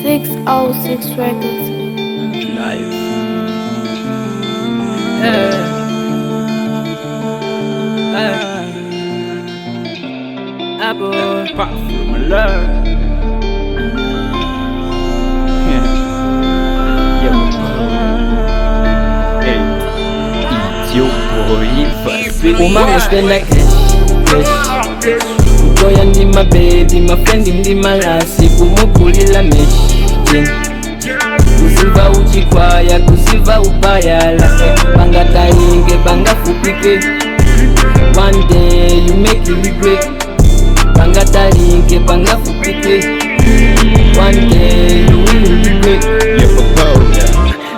606 Records. Live. Apple. Pop from love. Yeah, hey, it's your boy, Fasi. Uma spend cash, cash. Kutoya ndi my baby, my friend ndi malasi, kumukulila mesh. Kuziva uchikwaya, kuziva ubayala, bangatalinge, bangafupike. One day you make you regret. Bangatalinge, bangafupike. One day you will regret. Yeah, papa.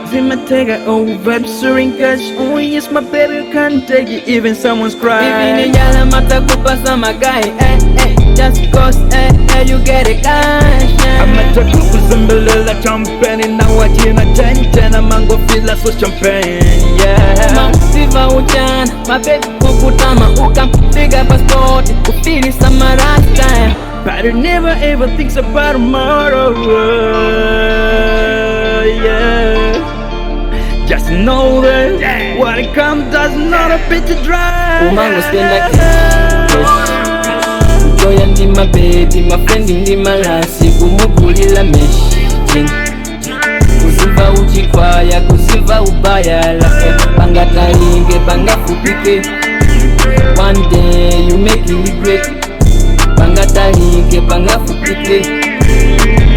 Zimatega over suring cash. Oh yes, my baby, you can't take it. Even someone's Even crying. in yala matakupasa magai, eh, eh. Just cause, eh, eh, you get it cash, yeah. Amatakukuzembelela champagne now I na ten ten amango feel so champagne, yeah. Masiva ujana, mabebi kukutama, ukampiga pasipoti, kufilisa marasta. But it never ever thinks about tomorrow, yeah. Just know that what it comes does not a bit to dry. Umango spend cash, cash. Kutoya ndi my baby, my friend ndi malasi, kumukulila mesh. Kuziva uchikwaya, kuziva ubayala, bangatalinge, bangafupike. One day you make you regret. Bangatalinge, bangafupike.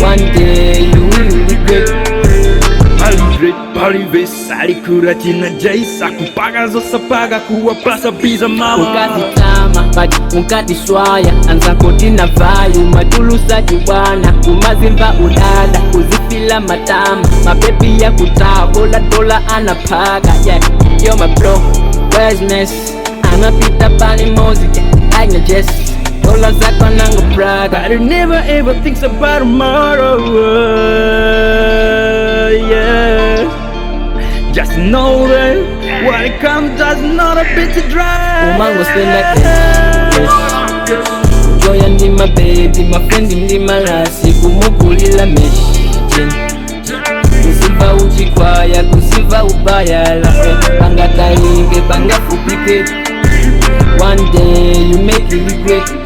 One day you will regret. Palivre, palive, salikura tina jaisa kupaga zosapaga kuwapasa biza mama. Ukazitama but ukatiswaya anzakotina vayu matulusa chibwana kumazimva udada kuzifila matama mabebi ya kutaa bola dola anaphaka, yeah. Yo my bro, where's Ness? Anapita pali mozi, yeah. Agna Jess dola zako nango braga. But it never ever thinks about tomorrow, yeah. Just know that what it comes does not a bit to dry. Umango spend cash, cash. Kutoya ndi my baby, my friend ndi malasi, kumukulila mesh. Kuziva uchikwaya, kuziva ubayala, bangatalinge, bangafupike. One day you make you regret.